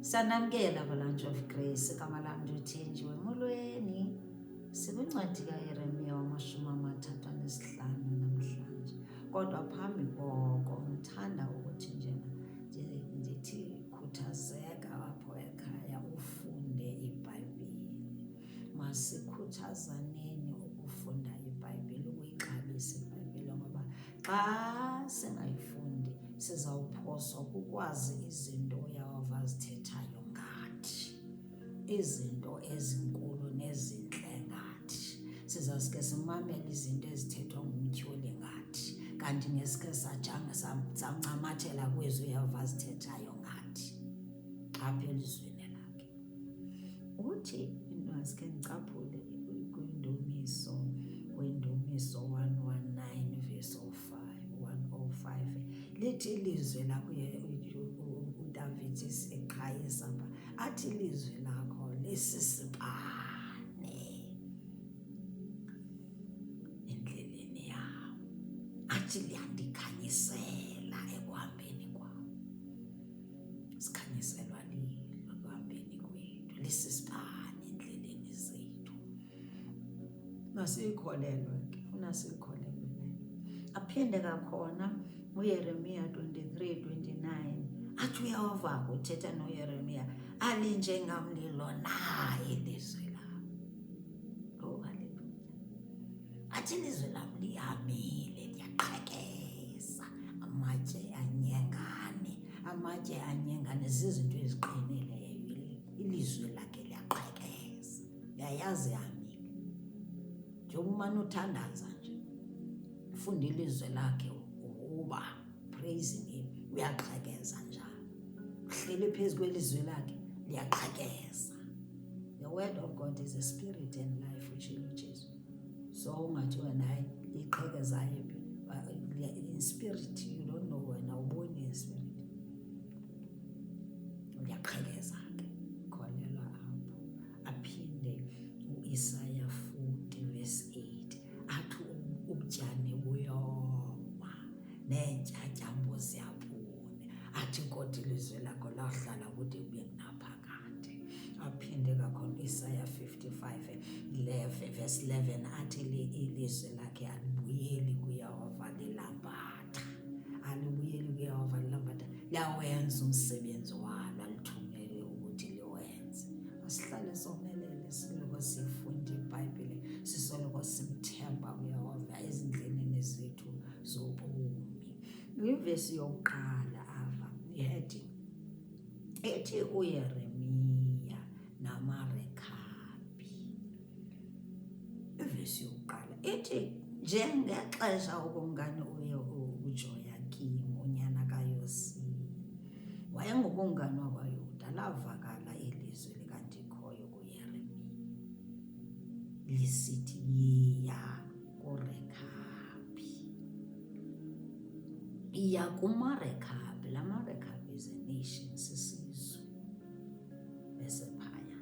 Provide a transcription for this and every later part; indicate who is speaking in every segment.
Speaker 1: Sanamkela kwiLounge of Grace, igama lam ndiThenjiwe. Molweni. Sikwincwadi kaYeremiya wama-35 namhlanje. Kodwa phambi koko ngithanda ukuthi njena ndithi khuthazeka apho ekhaya ufunde iBhayibhile. Masikhuthazaneni ukufunda iBhayibhile, ukuyixabisa iBhayibhile ngoba xa singayifundi sizawuphoswa kukwazi izinto uYehova azithethayo ngathi, izinto ezinkulu nezintle ngathi. Sizawuske simamele izinto ezithethwa ngumtyholi ngathi, kanti ngesikhe sajanga sancamathela kwezi uYehova azithethayo ngathi apha elizwini lakhe. Uthi into asikhe ndicaphule kwindumiso, kwindumiso 119 verse 05, 105, lithi ilizwi lakho, uDavid eqhayisa pha, athi ilizwi lakho lisisibane endleleni yam, athi liyandikhanyisela ekuhambeni kwam. Sikhanyiselwa lilo ekuhambeni kwethu, lisisibane endleleni zethu. Masiyikholelwe ke, funa siyikholelwe leyo. Aphinde kakhona uYeremiya 23:29 athi uYehova uthetha noYeremiya, alinjengamlilo na ilizwi lam? Oh, haleluya. Athi ilizwi lam lihamile, liyaqhekeza amatye anyengane, amatye anyengane zizinto eziqinileyo. Ilizwi lakhe liyaqhekeza, uyayazi ihamile. Njengoba umane uthandaza nje, ufunda ilizwi lakhe, uba praising him, uyaqhekeza njalo. Uhleli phezu kwelizwi lakhe, liyaqhekeza. The word of God is a spirit and life, utshilo uJesu. So ungathi wena hayi liqhekezayo phi, in spirit you don't know, wena uboni in spirit. Uyaqhekeza ke, kholelwa apho. Aphinde uIsaya 40 verse 8 athi ubutyani buyoma neentyatyambo ziyabuna, athi kodwa ilizwi lakho lahlala kude kube ngunaphakade. Aphinde kakhona uIsaya 55 11 verse 11 athi ilizwi lakhe alibuyeli kuYehova lilambatha, alibuyeli kuYehova lilambatha, liyawenza umsebenzi walo alithumele ukuthi liwenze. Masihlale somelele, siloko sifunda iBhayibhile, sisoloko simthemba uYehova ezindleleni zethu zobomi. Kwivesi yokuqala apha, i-heading ethi uYeremiya namaRekhabi. Ivesi yokuqala ithi njengexesha ukumkani uye uJoyakim unyana kaYosiya wayengukumkani wakwaYuda, lavakala ilizwi likaNdikhoyo kuYeremiya lisithi, yiya kuRekhabi, iya kumaRekhabi. La maRekhabi is a nation, sisizwe besephaya.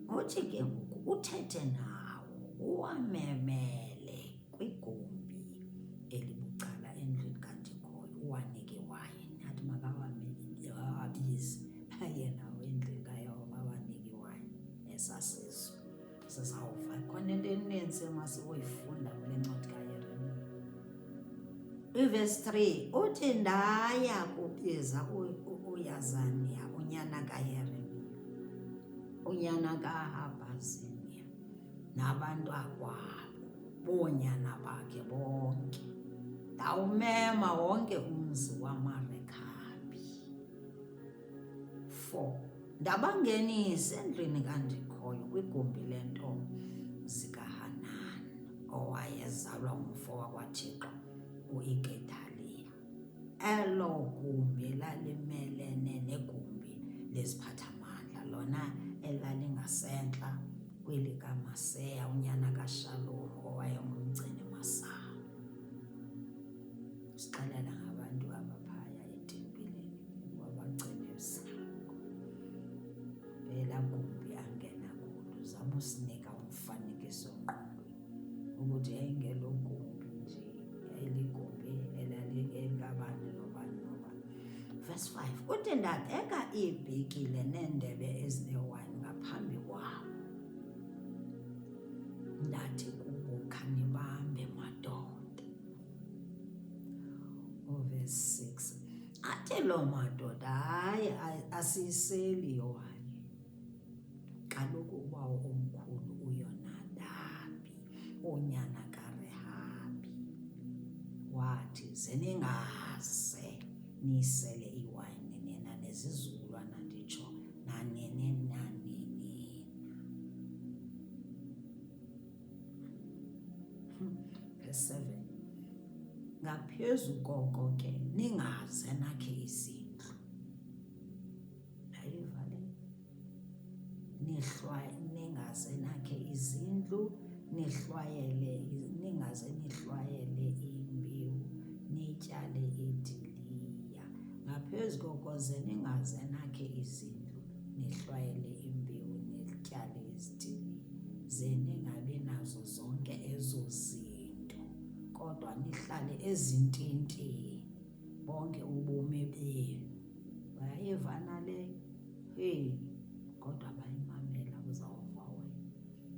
Speaker 1: Uthi ke ngoku uthethe nawo, uwamemele kwigumbi elibucala endlwini kaNdikhoyo, uwanike iwayini. Athi makawabize aye nawo endlwini kaYehova, awanike iwayini esasizwe. Sizawuva khona into eninzi emasiyifunda kule ncwadi kaYeremiya. Ivesi 3 uthi ndaya kubiza uYazaniya unyana kaYeremiya, unyana kaHabhaziniya, nabantakwabo boonyana bakhe bonke, ndawumema wonke umzi wamaRekhabi. 4 ndabangenisa endlwini kaNdikhoyo kwigumbi lento zikaHanani owayezalwa ngumfo wakwaThixo uIgedaliya. Elo gumbi lalimelene negumbi leziphathamandla, lona elalingasentla kwelikaMaseya unyana kaShalom owayengumgcini masango. Sixelela ngabantu abaphaya etempileni wabagcina ebusango. Elaa gumbi angena kulo, zama usinika umfanekiso ngqondweni ukuthi yayingelo gumbi nje, yayiligumbi elalingelikabani nobani nobani. Verse Verse 5 uthi ndabeka iibhekile neendebe ezinewayini ngaphambi kwabo. Ndathi kubo khanibambe madoda. Uverse 6 athi loo madoda hayi asiyiseli iwayini. Kaloku ubawo omkhulu uYonadabi unyana kaRehabi wathi ze ningaze nisele iwayini nina nezizukulwana nditsho nanini nanini. Verse 7 Ngaphezu koko ke ningaze nakhe izindlu. Ayiva le. Nihlwa ningaze nakhe izindlu, nihlwayele ningaze nihlwayele imbewu, nityale idiliya. Ngaphezu koko ze ningaze nakhe izindlu, nihlwayele imbewu, nityale izidiliya. Ze ningabi nazo zonke ezo zinto, kodwa nihlale ezintenteni bonke ubomi benu. Bayayiva na le? Heyi, kodwa bayimamela uzawuva wena.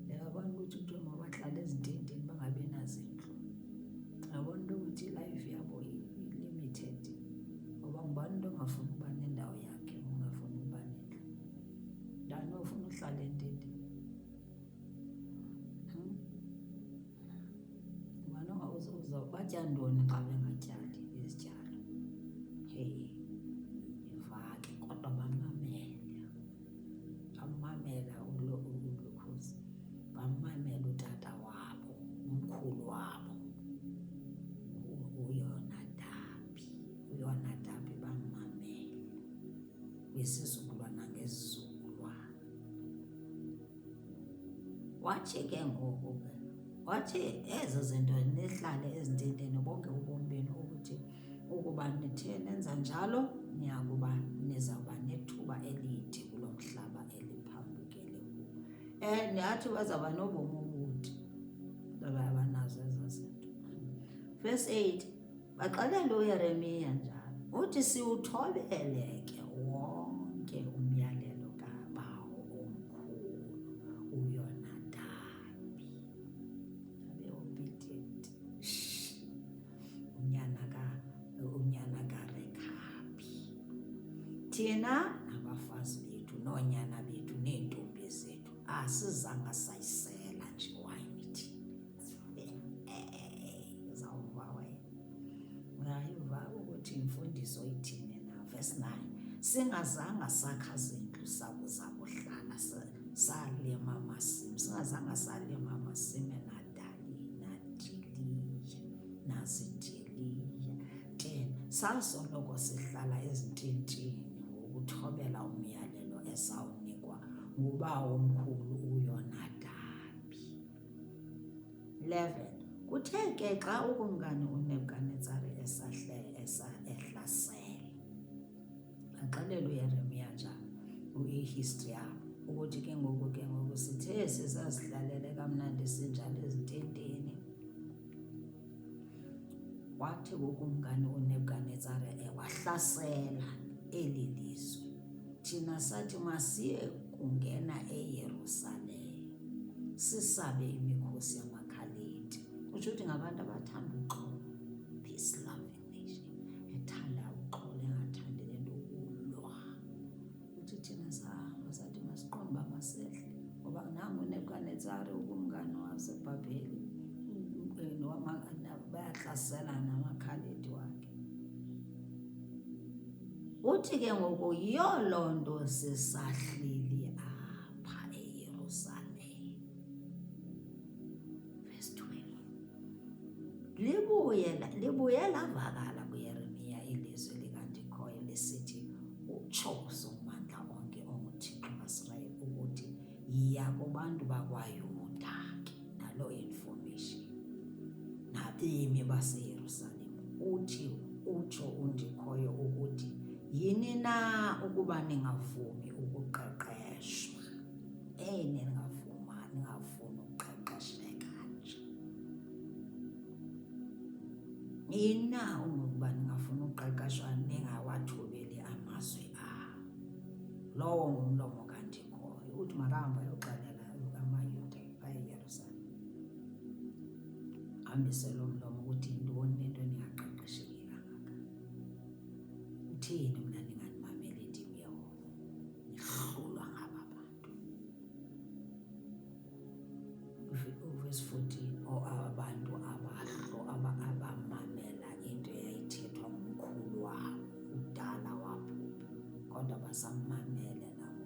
Speaker 1: Uyabona ukuthi kuthiwa mabahlale ezintenteni bangabi nazindlu. Uyabona into yokuthi ilife yabo i-limited. Ngoba ngubani umntu ongafuni ukuba nendawo yakhe, ongafuni ukuba nendlu? Ndani ofuna uhlala ententeni? Hmm? Ngubani batya ntoni xa bengatyali izityalo? Heyi, yiva ke kodwa bamamele. Bamamela ulukhuzi, bamamela utata wabo, umkhulu wabo uYonadabi. UYonadabi bammamela kwisizukulwana ngesizukulwana. Wathi ke ngoku ke, wathi ezo zinto nihlale ezintenteni bonke ubomi benu ukuthi ukuba nithe nenza njalo niyakuba nizawuba nethuba elide kulo mhlaba eliphambukele kuwo. And yathi bazawuba nobomi obude abanazo ezo zinto. Verse 8 Baxelela uYeremiya njalo, uthi siwuthobele ke wonke umyalelo kabawo omkhulu uYonadabi. Abe obedient. Unyana ka unyana kaRekhabi. Thina nabafazi bethu noonyana bethu neentombi zethu asizanga sayisela nje wayini thina. Uzawuva wena. Uyayiva ukuthi imfundiso ithini na. Verse 9. Singazanga sakha zindlu sakuza kuhlala salima amasimi. Singazanga salima amasimi nadali nadiliya nazidiliya. 10. Sasoloko sihlala ezintenteni ngokuthobela umyalelo esawunikwa ngubawo omkhulu uYonadabi. 11 Kuthe ke xa ukumkani uNebhukanetsare esahle esa ehlasela, axelela uYeremiya njalo uyihistory yabo ukuthi ke ngoku ke ngoku sithe sisazihlalele kamnandi sinjalo ezintenteni Wathi ukumkani uNebhukanetsare eh, wahlasela eli lizwe. Thina sathi masiye kungena eYerusalem sisabe imikhosi yamaKhaledi. Kusho ukuthi ngabantu abathanda uxolo, peace loving nation, ethanda uxolo engathandi le nto ukulwa. Uthi thina sahamba sathi masiqonde uba masehle ngoba nangu uNebhukanetsare ukumkani waseBhabheli bayahlasela namakhaledi wakhe. Uthi ke ngoku yiyo loo nto sisahleli apha eYerusalem. Verse 12. Libuye libuye lavakala kuYeremiya ilizwi likaNdikhoyo lisithi, Utsho uSomandla onke onguThixo kaSirayeli ukuthi, yiya kubantu bakwaYuda ke naloo information nabemi baseYerusalem uthi utsho uNdikhoyo ukuthi yini na ukuba ningavumi ukuqeqeshwa Eyi ningavuma ningafuni ukuqeqesheka nje. Nina ukuba ningafuni ukuqeqeshwa ningawathobeli Lowo ngumlomo kaNdikhoyo. Uthi makahambe ayoxelela amaYuda ayeYerusalem. Hambise lo mlomo ukuthi yintoni le nto ningaqeqesheki kangaka. Uthini mna ningandimameli ndim Yehova? Nihlulwa ngaba bantu. Verse 14 o abantu abahlo abamamela into eyayithethwa ngumkhulu wabo kudala wabhubha kodwa basammamele nabo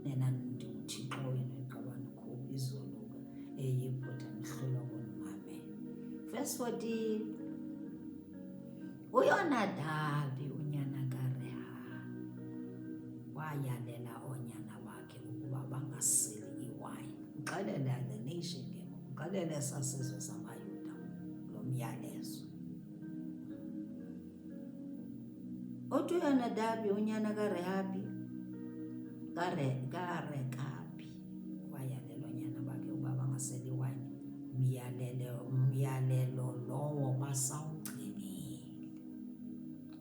Speaker 1: nina ndinguthixo wenu iqabane khupha izolo ke eyiphutha nihlulwa kundimamela. Verse 14 uYonadabi unyana kaRehabi wayalela oonyana bakhe ukuba bangaseli iwayini. Uxelela the nation ke ngoku, uxelela esaa sizwe samaYuda lo myalezo. Uthi uYonadabi unyana kaRehabi kaRekabi wayalela oonyana bakhe ukuba bangaseli iwayini. Myalelo myalelo lowo basawugcinile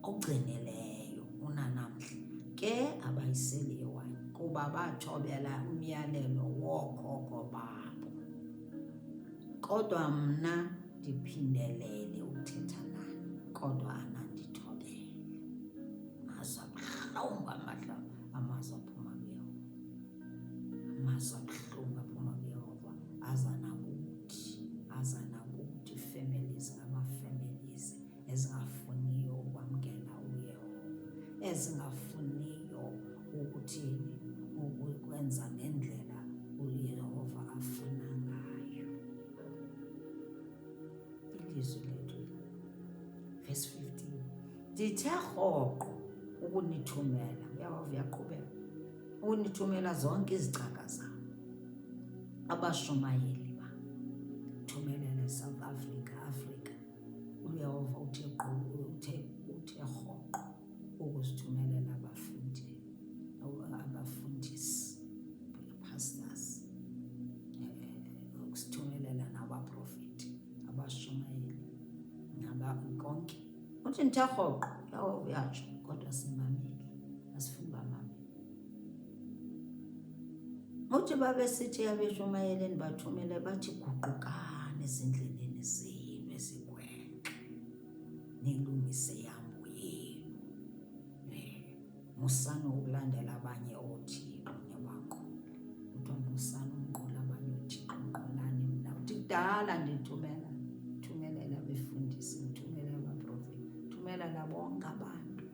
Speaker 1: ogcinileyo unanamhla ke abayiseli iwayini kuba bathobela umyalelo wookhokho babo. Kodwa mna ndiphindelele ukuthetha nani kodwa anandithobela. Amazwi abuhlungu amahla amazwi aphuma kuYehova. Amazwi abuhlungu aphuma kuYehova aza nakuthi, aza nakuthi families ngama-families ezingafuniyo ukwamkela uYehova, ezingafuniyo ukuthini ukwenza ngendlela uYehova afuna ngayo. Ilizwi lethu verse 15 ndithe rhoqo ukunithumela uyehova uyaqhubeka ukunithumela zonke izicaka zam abashumayeli ba thumelele South Africa Africa uYehova uthe uthe uthe rhoqo ukuzithumelela abafundi abafundisi pastors eh, ukusithumelela nabaprofeti abashumayeli naba konke uthi ndithe rhoqo yawo uyatsho kodwa simameli asifuni bamamele uthi babesithi abeshumayeli endibathumele bathi guqukani ezindleleni zenu ezigwenxa nilungise ihambo yenu Musani ukulandela abanye oothixo nibanqule. Kuthiwa musani unqula abanye oothixo, nqulani mna. Uthi kudala ndithumela, thumelela abefundisi, ndithumelela abaprofeti, thumelela bonke abantu.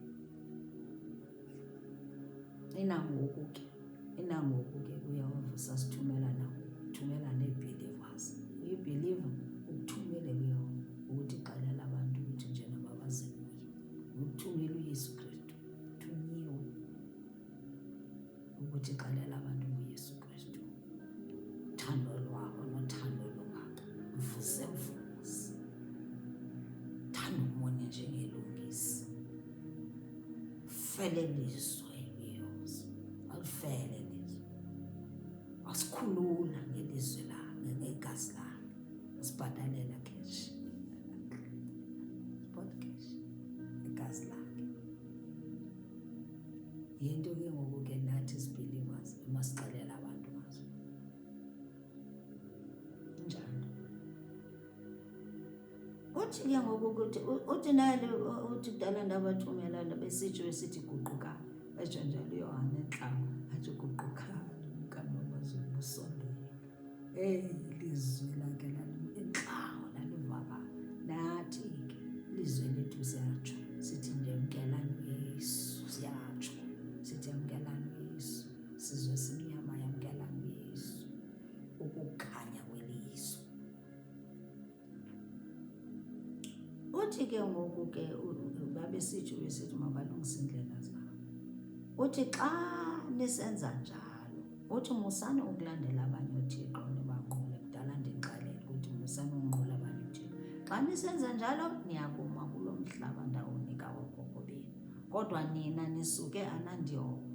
Speaker 1: Inangoku ke, inangoku ke uYehova usasithumela nangoku, uthumela nee-believers. Uyibhiliva ukuthumele kuYehova ukuthi xelela abantu ukuthi njena mabaze kuye. Ukuthumela uYesu Kristu thunyiwe ukuthi xelela abantu ngoYesu Kristu uthando lwabo nothando lungaka mvuze mvuze thanda umone njengelungisi fele lizwe uYesu alifele lizwe wasikhulula ngelizwi lakhe ngegazi lakhe wasibhatalela cash spot cash igazi lakhe yinto ke ngoku ke nathi believers emasixelela abantu ngazo njalo uthi ke ngoku ukuthi uthi nali uthi kudala ndabathumela besitsho besithi guqukani etsho njalo uyohane entlango athi guqukani umkani wamazulu busondele Eyi lizwi lakhe entlango lalivakala. Nathi ke lizwi lethu siyatsho sithi nje mkelani uYesu, siyatsho sithi yamkelani uYesu, sizwe simnyama yamkelani uYesu, ukukhanya kwelizwe. Uthi ke ngoku ke babesitsho besithi mabalungise iindlela zabo. Uthi xa nisenza njalo, uthi musani ukulandela abanye oothixo nibanqule. Kudala ndinixelela ukuthi musani ukunqula abanye oothixo. Xa nisenza njalo niyakuma kulo mhlaba ndawunika ookhokho benu. Kodwa nina nisuke anandihoya.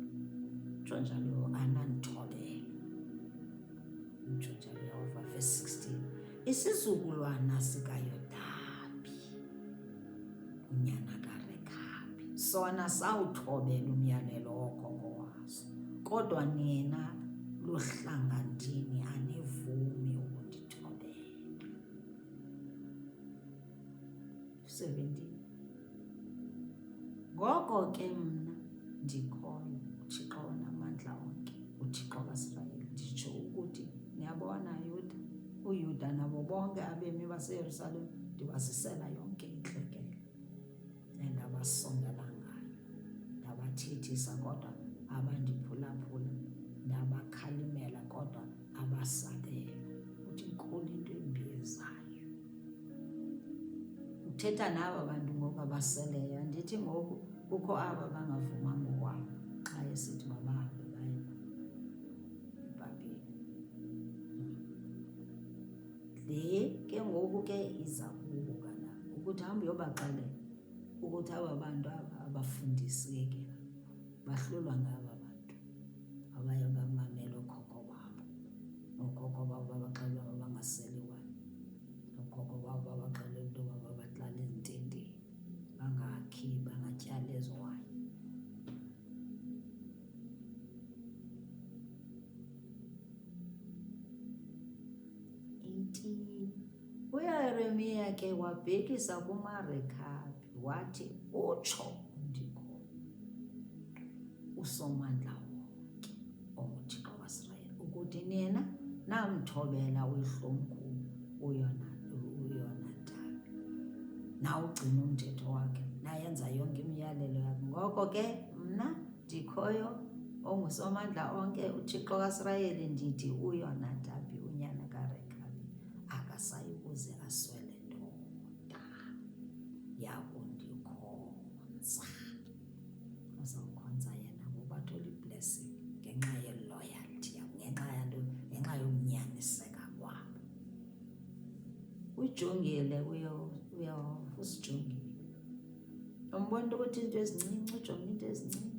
Speaker 1: Utsho njalo anandithobela. Utsho njalo uYehova, verse 16. Isizukulwana sikaYodabi unyana kaRekhabi sona sawuthobela umyalelo wokhokho waso. Kodwa nina luhlanga ndini anivumi ukundithobela. 17 Ngoko ke mna ndikhoyo uThixo onamandla onke, uThixo kaSirayeli, nditsho ukuthi, niyabona Yuda, uYuda nabo bonke abemi baseYerusalem ndibazisela yonke intlekele endabasongela ngayo. Ndabathethisa kodwa abandiphulaphula, ndabakhalimela kodwa abasabela. Uthi inkulu into embi ezayo. Uthetha naba bantu ngoku abaseleyo, andithi ngoku kukho aba bangavumanga ukwabo xa esithi mabahambe baye eBhabheli. Le ke ngoku ke iza kubo kana ukuthi hamba uyobaxelela ukuthi aba bantu aba abafundiseki bahlulwa ngaba bantu abaye bamamela ookhokho babo nookhokho babo babaxelela uba bangaseli wayini nookhokho babo babaxelela into yoba babahlala ezintenteni bangakhi bangatyali ezo wayini. UYeremiya ke wabhekisa kumaRekhabhi wathi, Utsho uNdikhoyo uSomandla wonke, onguThixo kaSirayeli, ukuthi nina namthobela uyihlomkhulu uYonadabi, nawugcina umthetho wakhe, nayenza yonke imiyalelo yakhe. Ngoko ke mna Ndikhoyo onguSomandla onke, uThixo kaSirayeli, ndithi uYonadabhi unyana kaRekhabhi akasayi kuze aswele ndoda yakundikhonza. Uzawukhonza yena ngoku athole iblessing ngenxa yeloyalty yabo, ngenxa yanto, ngenxa yokunyaniseka kwabo. Ujongile uYehova, usijongile. Umbona into ukuthi into ezincinci, ujonge into ezincinci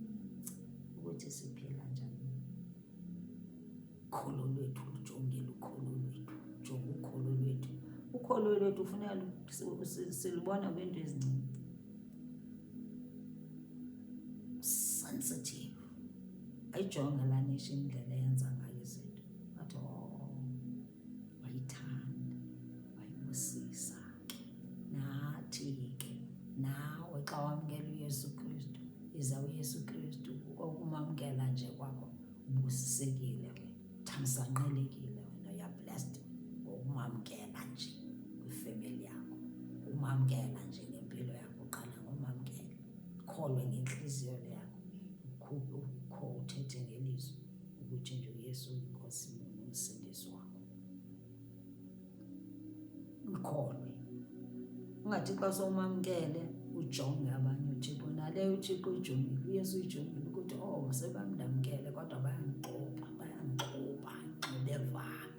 Speaker 1: ukuthi siphila njani. Ukholo lwethu lujongile ukholo lwethu, jonga ukholo lwethu. Ukholo lwethu funeka silubona kwiinto ezincinci. Sensitive. Ayijonge laa nation indlela eyenza ngayo izinto. Wathi, oh, wayithanda wayibusisa ke nathi ke nawe xa wamkela uYesu Kristu iza uYesu Kristu ukumamkela nje kwakho ubusisekile wena thamsanqelekile wena you are blessed ngokumamkela nje kwifemeli yakho umamkela nje ngempilo yakho uqala ngomamkela ukholwe ngentliziyo le yakho ukho uthethe ngelizwi ukuthi nje uYesu uyinkosi nomsindisi wakho ukholwe ungathi xa sowumamkele ujonge abanye uthixo naleyo uthixo uyijongile uyesu uyijongile ukuthi oh sebamndamkele kodwa bayandixopa bayandixopa ingxubevane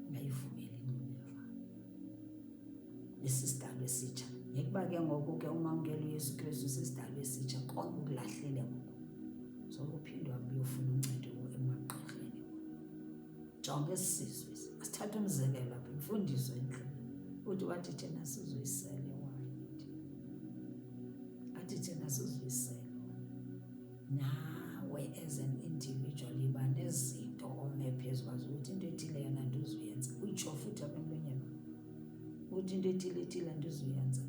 Speaker 1: ungayivumeli ingxubevane besisidalwa esitsha ngekuba ke ngoku ke umamkele uyesu kristu sisidalwa esitsha konke ukulahlile ngoku so uphinde uhambe uyofuna uncedo emagqirheni jonga esi sizwe asithathe umzekelo apha imfundiso entle uthi wathi thina sizoyisele wayini athi thina sizoyisele nawe as an individual yiba nezinto ome phezu kwazo ukuthi into ethile yona andizuyenza uyitsho futhi apha emlonyeni uthi into ethile ethile andizuyenza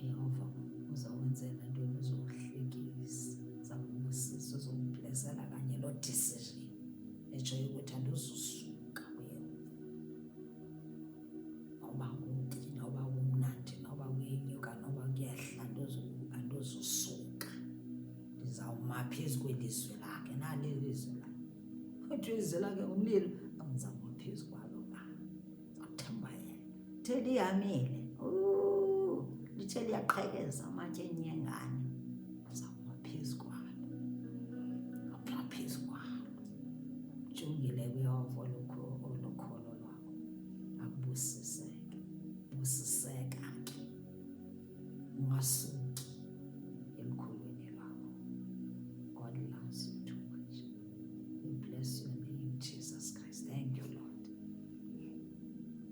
Speaker 1: Yehova uzawenzela ntoni uzohlekisa uzakubusisa uzokublesela kanye loo decision etshoyo ukuthi andizusuka kuYehova noba kubi noba kumnandi noba kuyenyuka noba kuyehla andizusuka ndizawuma phezu kwelizwi lakhe nali ilizwi lakhe uthi ilizwi lakhe ngumlilo ndizawuma phezu kwalo ba ndizawuthemba yena Lithe lihamile, lithe liyaqhekeza amatye enyengane, uzawuma phezu kwalo, apha phezu kwalo. Jongile kuYehova olukholo lwakho, akubusiseke, busiseka ke, ungasuki.